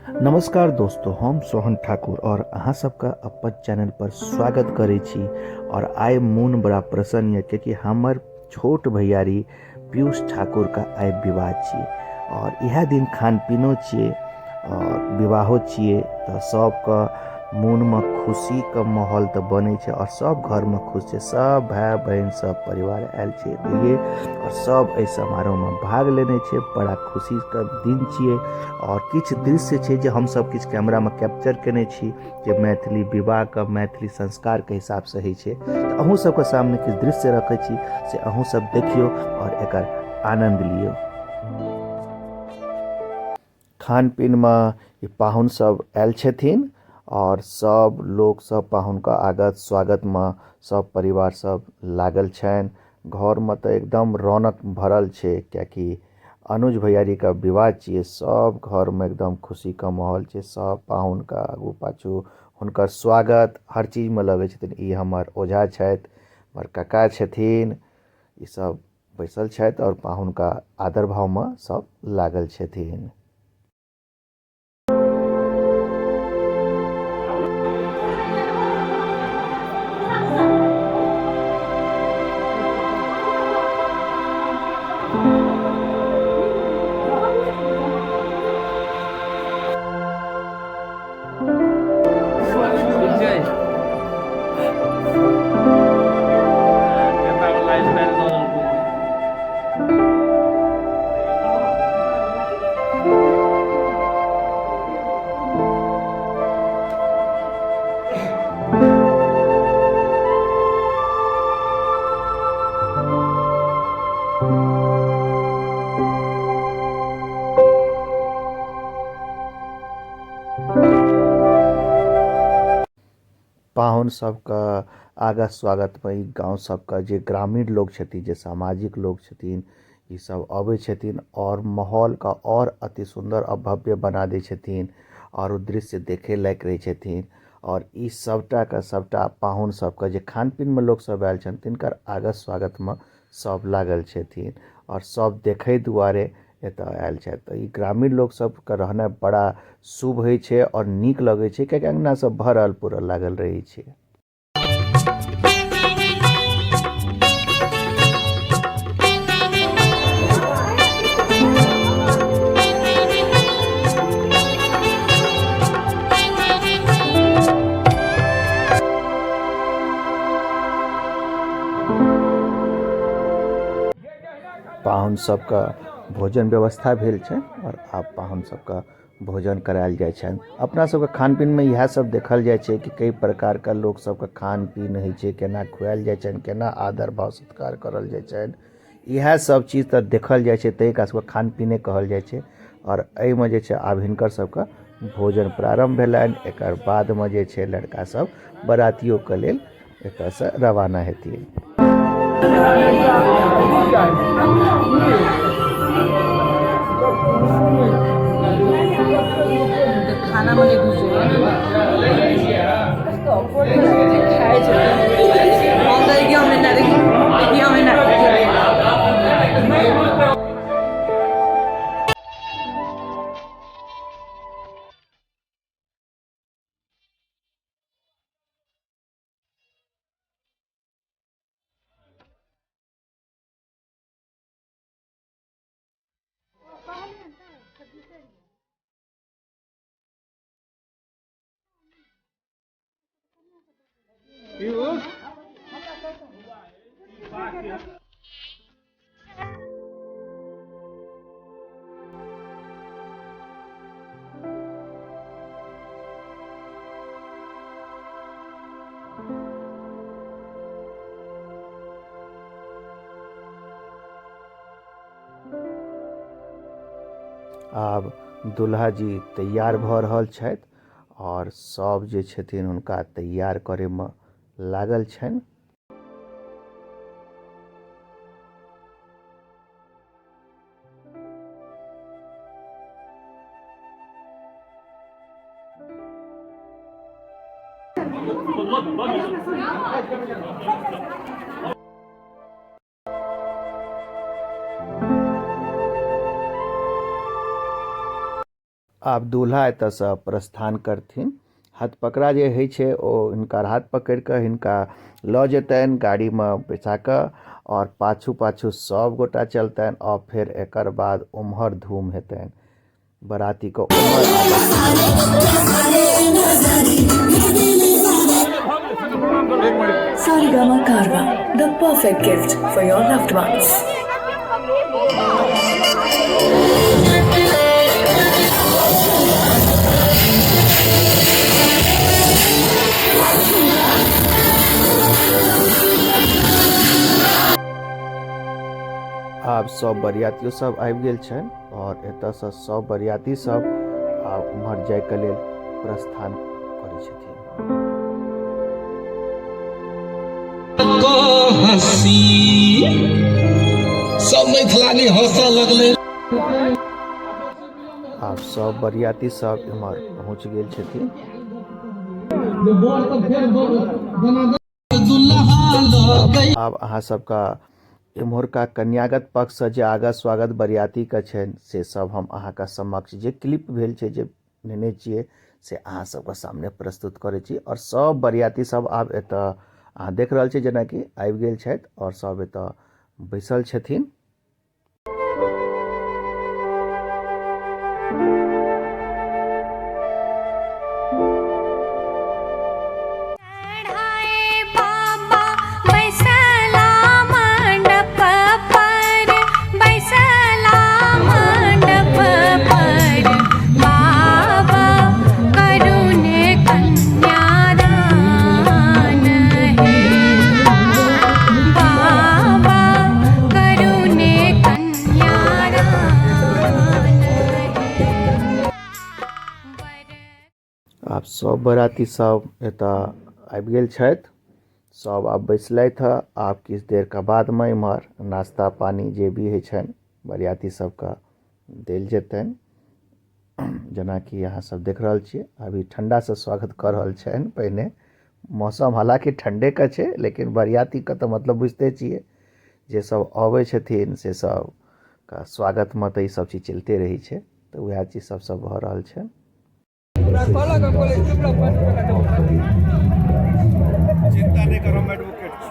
नमस्कार दोस्तों, हम सोहन ठाकुर और अहाँ सबके अपन चैनल पर स्वागत करै छी। और आइ मोन बड़ा प्रसन्न यऽ कियाकि हमर छोट भैयारी पीयूष ठाकुर का आइ विवाह छियै और इएह दिन खान पीनो छियै और विवाहो छियै, तऽ सबके मोनमे खुशीके माहौल तऽ बनै छै और सब घरमे खुश छै, सब भाय बहिन सब परिवार आयल छै एतहिए और सब एहि समारोहमे भाग लेने छै। बड़ा खुशीके दिन छियै और किछु दृश्य छै जे हमसब किछु कैमरामे कैप्चर केने छी जे मैथिली विवाहके मैथिली संस्कारके हिसाबसँ होइ छै। तऽ अहूँ सबके सामने किछु दृश्य रखै छी, से अहूँ सब देखियौ और एकर आनन्द लियौ। खान पीनमे ई पाहुन सब आयल छथिन और सब लोक सब पाहुनके आगत स्वागतमे सब परिवार सब लागल छनि। घरमे तऽ एकदम रौनक भरल छै कियाकि अनुज भैयारीके विवाह छियै। सब घरमे एकदम खुशीके माहौल छै, सब पाहुनके आगू पाछू हुनकर स्वागत हर चीजमे लगै छथिन। ई हमर ओझा छथि, हमर कका छथिन, ई सब बैसल छथि और पाहुनके आदर भावमे सब लागल छथिन। पाहुन सबके आगत स्वागतमे ई गाँव सबके जे ग्रामीण लोक छथिन, जे सामाजिक लोक छथिन, ई सब अबै छथिन और माहौलके और अति सुन्दर और भव्य बना दै छथिन और ओ दृश्य देखै लायक रहै छथिन। और ई सबटाके सबटा पाहुन सबके जे खान पीनमे लोक सब आयल छनि तिनकर आगत स्वागतमे सब लागल छथिन और सब देखै दुआरे एतऽ आयल छथि। तऽ ई ग्रामीण लोक सबके रहनाइ बड़ा शुभ होइ छै और नीक लगै छै कियाकि अङ्गना सब भरल पुरल लागल रहै छै। पाहुन सबके भोजन व्यवस्था भेल छै आओर आब पाहुन सबके भोजन करायल जाइ छनि। अपना सबके खान पीनमे इएह सब देखल जाइ छै कि कई प्रकारके लोक सबके खान पीन होइ छै, केना खुआयल जाइ छनि, केना आदर भाव सत्कार करल जाइ छनि, इएह सब चीज तऽ देखल जाइ छै। ताहि एकरा सबके खान पीने कहल जाइ छै। आओर एहिमे जे छै आब हिनकर सबके भोजन प्रारम्भ भेलनि। एकर बादमे जे छै लड़का सब बरातियोके लेल एतऽसँ रवाना हेथिन। खाना मने आब दुल्हा जी तैयार भऽ रहल छथि आओर सब जे छथिन हुनका तैयार करैमे लागल छनि। आब दूल्हा एतऽसँ प्रस्थान करथिन। हाथ पकड़ा जे होइ छै ओ हिनकर हाथ पकड़ि कऽ हिनका लऽ जेतनि गाड़ीमे बैसा कऽ आओर पाछू पाछू सब गोटा चलतनि आओर फेर एकर बाद ओम्हर धूम हेतनि बरातीके ओम्हर। Saregama Carvaan, the perfect gift for your loved ones. आब सब बरियातियो सब आबि गेल छनि आओर एतऽसँ सब बरियाती सब आब उम्हर जाइके लेल प्रस्थान करै छथिन। हँसी सब मैथिलानी हंसऽ लगलै। आब सब बरियाती सब एम्हर पहुँच गेल छथिन। आब अहाँ सबके एम्हरका कन्यागत पक्षसँ जे आगत स्वागत बरियातीके छनि से सब हम अहाँके समक्ष जे क्लिप भेल छै जे नेने छियै से अहाँ सबके सामने प्रस्तुत करै छी। आओर सब बरियाती सब आब एतऽ अहाँ देख रहल छी जेनाकि आबि गेल छथि आओर सब एतऽ बैसल छथिन। चढ़ाए बाबा बैसला मंडप पर, बैसला मंडप पर, बाबा करुण कन्यादान हे, बाबा करुण कन्यादान हे। आब सब बराती सब एतऽ आबि गेल छथि, सब आब बैसलथि हँ। आब किछु देरके बादमे इम्हर नाश्ता पानी जे भी होइ छनि बरियाती सबके देल जेतनि। जेनाकि अहाँ सब देख रहल छियै अभी ठण्डासँ स्वागत कऽ रहल छनि। पहिने मौसम हालाँकि ठण्डेके छै लेकिन बरियातीके तऽ मतलब बुझिते छियै जे सब अबै छथिन से सबके स्वागतमे तऽ ई सब चीज चलिते रहै छै, तऽ वएह चीज सब सब भऽ रहल छै। चिंता नहीं करो, हम एडवोकेट छी।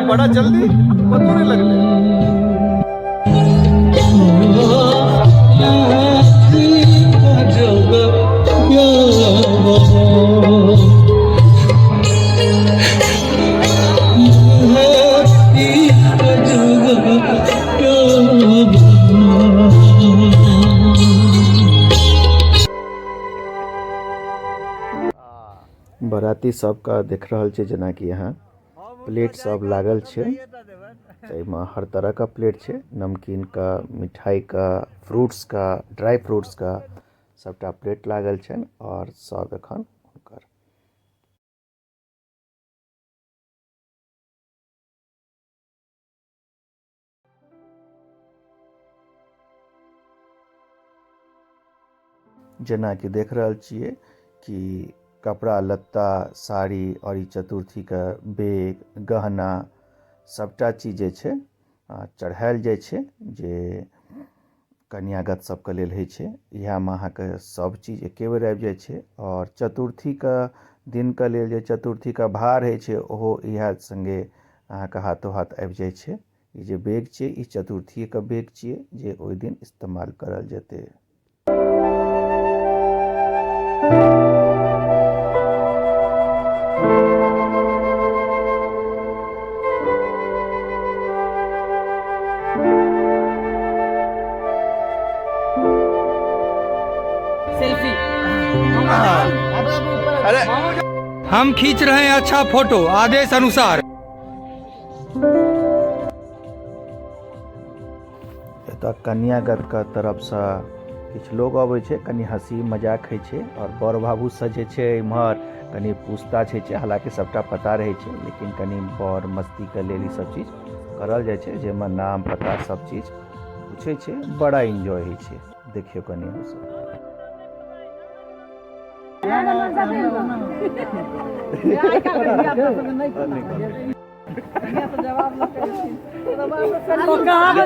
बड़ा जल्दी पतो नहीं लगले। बराती सबके देख रहल छै जेनाकि यहाँ प्लेट सब लागल छै, एहिमे हर तरह का प्लेट छै, नमकीन का, मिठाई का, फ्रूट्स का, ड्राई फ्रूट्स का सबटा प्लेट लागल छै और सब एखन हुनकर जेनाकि देख रहल छियै कि कपड़ा लत्ता साड़ी और ई चतुर्थी के बैग गहना सबटा चीज जे छै चढ़ायल जाइ छै जे कन्यागत सबके लेल होइ छै। इएहमे अहाँके सब चीज एके बेर आबि जाइ छै और चतुर्थी के दिन के लेल जे चतुर्थी के भार होइ छै ओहो इएह संगे अहाँके हाथो हाथ आबि जाइ छै। ई जे बैग छै ई चतुर्थीये के बैग छियै जे ओहि दिन इस्तेमाल करल जेतै। अरे हम खींच रहे हैं अच्छा फोटो आदेश अनुसार। एतऽ कन्यागतके तरफसँ किछु लोग अबै छै, कनि हँसी मजाक होइ छै आओर बर बाबूसँ जे छै इम्हर कनि पूछताछ होइ छै। हालाँकि सबटा पता रहै छै, लेकिन कनि बर मस्तीके लेल ई सब चीज करल जाइ छै, जाहिमे नाम पता सब चीज पूछै छै। बड़ा एन्जॉय होइ छै। देखियौ कनि अहूँ सब।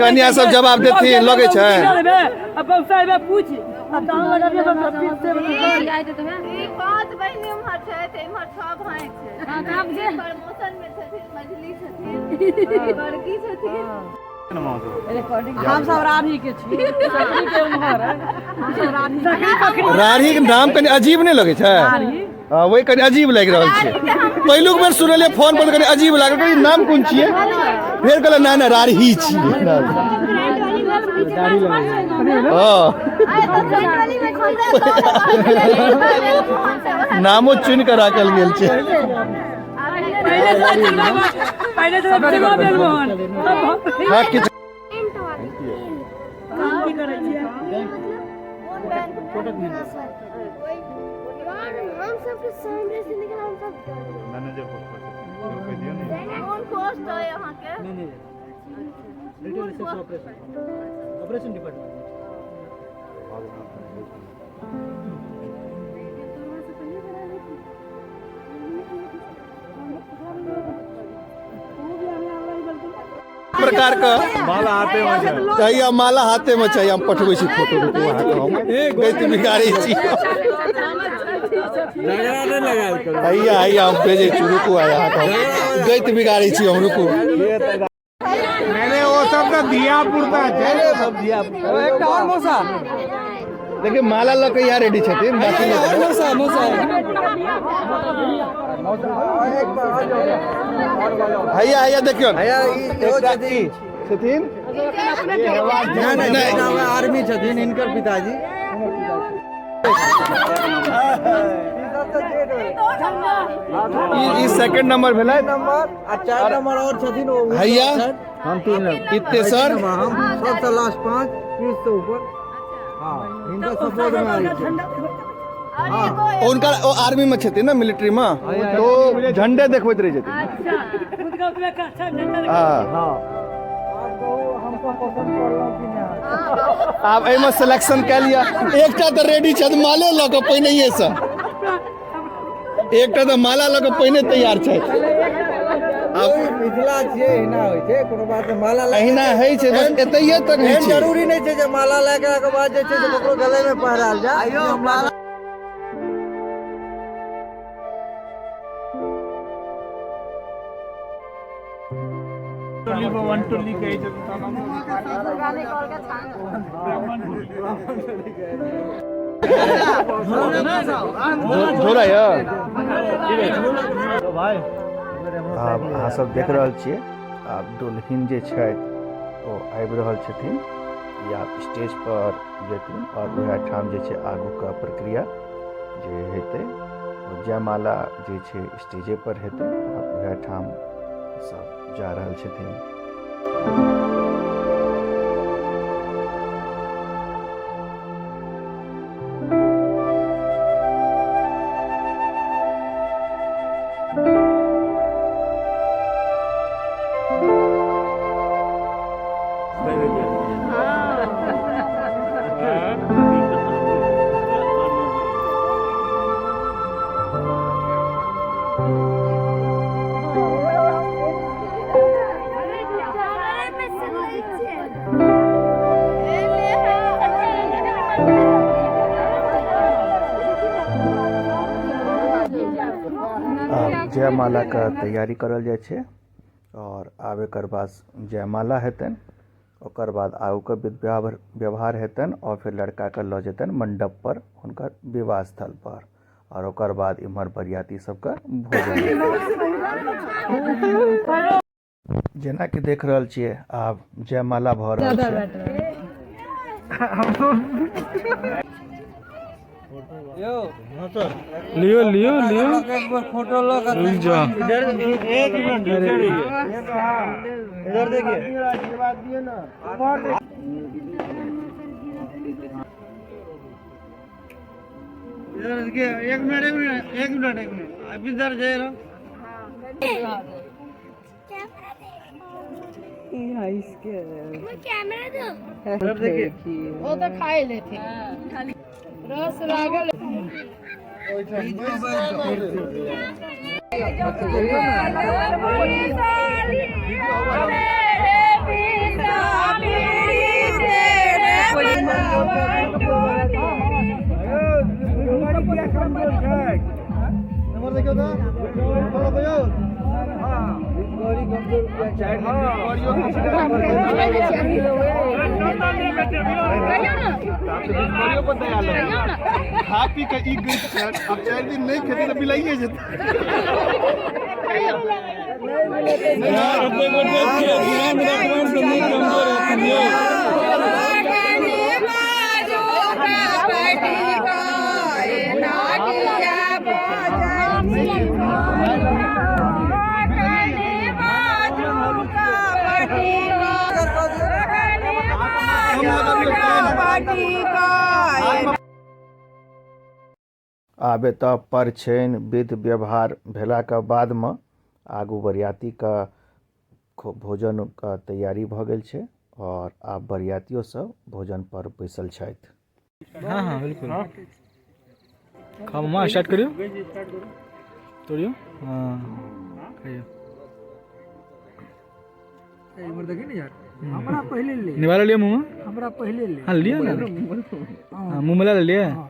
कन्या सब जवाब देथिन लगै छै। पांच बहिनी उम्हर छै, इम्हर छह भाई छै। प्रमोशन में छथिन, मझली छथिन, बड़की छथिन। हम सब रानी के छी, सकरी के उम्हर है। हम सब रानी। राढ़ी के नाम कनि अजीब नहि लगै छै? हँ, वही कनि अजीब लागि रहल छै। पहिलुक बेर सुनलियै फोन पर तऽ कनि अजीब लागल, कहलियै नाम कोन छियै, फेर कहल ना ना राढ़ी छियै। हँ, नामो चुनि कऽ राखल गेल छै। हँ, किछु कोन पोस्ट अइ अहाँके? प्रकार के माला हाथे में छै, माला हाथे में छै। हम पठबै छी फोटो, रुकू अहाँके हम गैत बिगाड़ै छी। हैया हैया हम भेजै छी, रुकू आइ अहाँके हम गैत बिगाड़ै छी हम, रुकू। एकटा और मौसा। देखियौ माला लऽ कऽ इएह रेडी छथिन, बाकी नहि। मौसा मौसा। हैया हैया देखियौ एकटा ई छथिन। नहि, आर्मी छथिन हिनकर पिताजी। ई सेकंड नंबर भेलै। नंबर आ 4 नंबर और छथिन ओ। हैया हम 3 ई तेसर, हम सबसे लास्ट 5 30 से ऊपर। हाँ, हिनकर सपोर्ट में आयल छै। हुनकर ओ आर्मी में छथिन ने, मिलिट्री में, तो झंडे देखबैत रहै छथिन। हाँ, आब एहिमे सिलेक्शन कए लिअ। एकटा तऽ रेडी छथि माले लऽ कऽ पहिनहिएसँ, एकटा तऽ माला लऽ कऽ पहिने तैयार छथि। आब मिथिला छियै, एहिना होइ छै, कोनो बात नहि। माला लए एहिना होइ छै, बस एतैये तक होइ एहन छै। जरूरी नहि छै जे माला लए के बाद जे छै से ककरो गले में पहिरायल जाय। माला झोला यऽ। आब अहाँ सब देख रहल छियै, आब दुल्हिन जे छथि ओ आबि रहल छथिन या स्टेज पर जेथिन आओर वएह ठाम जे छै आगूके प्रक्रिया जे हेतै ओ जयमाला जे छै स्टेजे पर हेतै। आब वएह ठाम सब जा रहल छथिन। आब जयमालाके तैयारी करल जाइ छै और आब एकर बाद जयमाला हेतनि, ओकर बाद आगूके व्यवहार हेतनि और फिर लड़काके लऽ जेतनि मंडप पर हुनकर विवाह स्थल पर और ओकर बाद इम्हर बरियाती सबके भोजन हेतै। जेनाकि देख रहल छियै आब जयमाला भऽ रहल छै। लियो लियो लियो, एक बार फोटो लो। रुक जा, एक मिनट। इधर देखिए, आशीर्वाद दिए ना। इधर देखिए, एक मिनट एक मिनट एक मिनट एक मिनट, अभी इधर जा रहा। इधर देखिए। ओ तऽ खाए लेथिन, रस लागल। नंबर देखियो तो बोलो कहियो। हां, कमजोर पर दया लगे। खा पी के ई गई छै, अब 4 दिन नहीं खेते तो बिलाइए जेतै। आब एतऽ परछैन विध व्यवहार भेलाके बादमे आगू बरियातीके भोजनके तैयारी भऽ गेल छै और आब बरियातियो सब भोजन पर बैसल छथि। हाँ हाँ बिल्कुल। खाओ मामा, स्टार्ट करियो, तोड़ियो। हाँ खाइयो। इधर देखिए ना यार, हमरा पहले ले, निवाला लिया मुँह में? हमरा पहले ले। हाँ लिया ना, हाँ मुँह में ला लिया।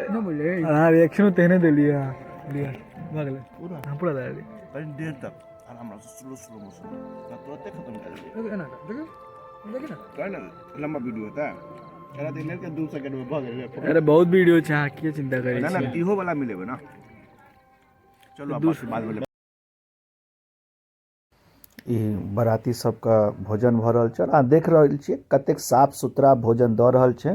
ना बोले। हाँ रिएक्शन तेने दे लिया लिया भाग ले पूरा। हाँ पूरा दे लिया। देर तक आराम से स्लो स्लो मोशन ना, तुरंत खत्म कर दिया। देखो ना, देखो देखो ना, कहना लंबा वीडियो होता है, कहना तो इन्हें के 2 सेकंड में भऽ गेलै। अरे बहुत वीडियो छै, अहाँ किए चिंता करै ना ना छी? इहो वाला मिलेबै ना। चलो अब बाद में। ई बराती सबके भोजन भऽ रहल छै और अहाँ देख रहल छियै कतेक साफ सुथरा भोजन दऽ रहल छै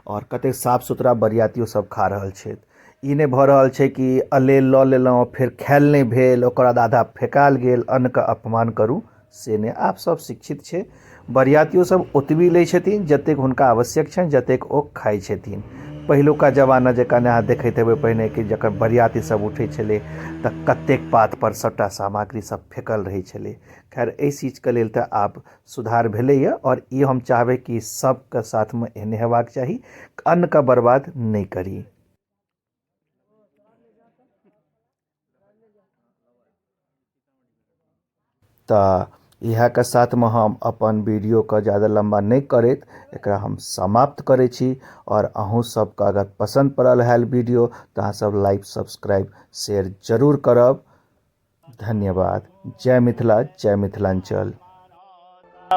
और कतेक साफ सुथरा बरियातियो सब खा रहल छथि। ई नहि भऽ रहल छै कि अलेल लऽ लेलहुँ फेर खायल नहि भेल, ओकर बाद आधा फेकायल गेल, अन्नके अपमान करू, से नहि। आब सब शिक्षित छै, बरियातियो सब ओतबी लै छथिन जतेक हुनका आवश्यक छनि, जतेक ओ खाइ छथिन। पहिलुका जमाना जकाँ नहि अहाँ देखैत हेबै पहिने कि जखन बरियाती सब उठै छलै तऽ कतेक पात पर सबटा सामग्री सब फेकल रहै छलै। खैर एहि चीजके लेल तऽ आब सुधार भेलैए और ई हम चाहबै कि सबके साथमे एहने हेबाक चाही, अन्नके बर्बाद नहि करी। तऽ इएहके साथमे हम अपन वीडियोके ज्यादा लम्बा नहि करैत एकरा हम समाप्त करै छी। और अहूँ सबके अगर पसन्द पड़ल हैल वीडियो तऽ अहाँ सब लाइक सब्सक्राइब शेयर जरूर करब। धन्यवाद। जय मिथिला, जय मिथिलांचल।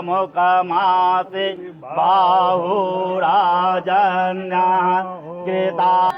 मुकमासे बाहुराजन्या कृता।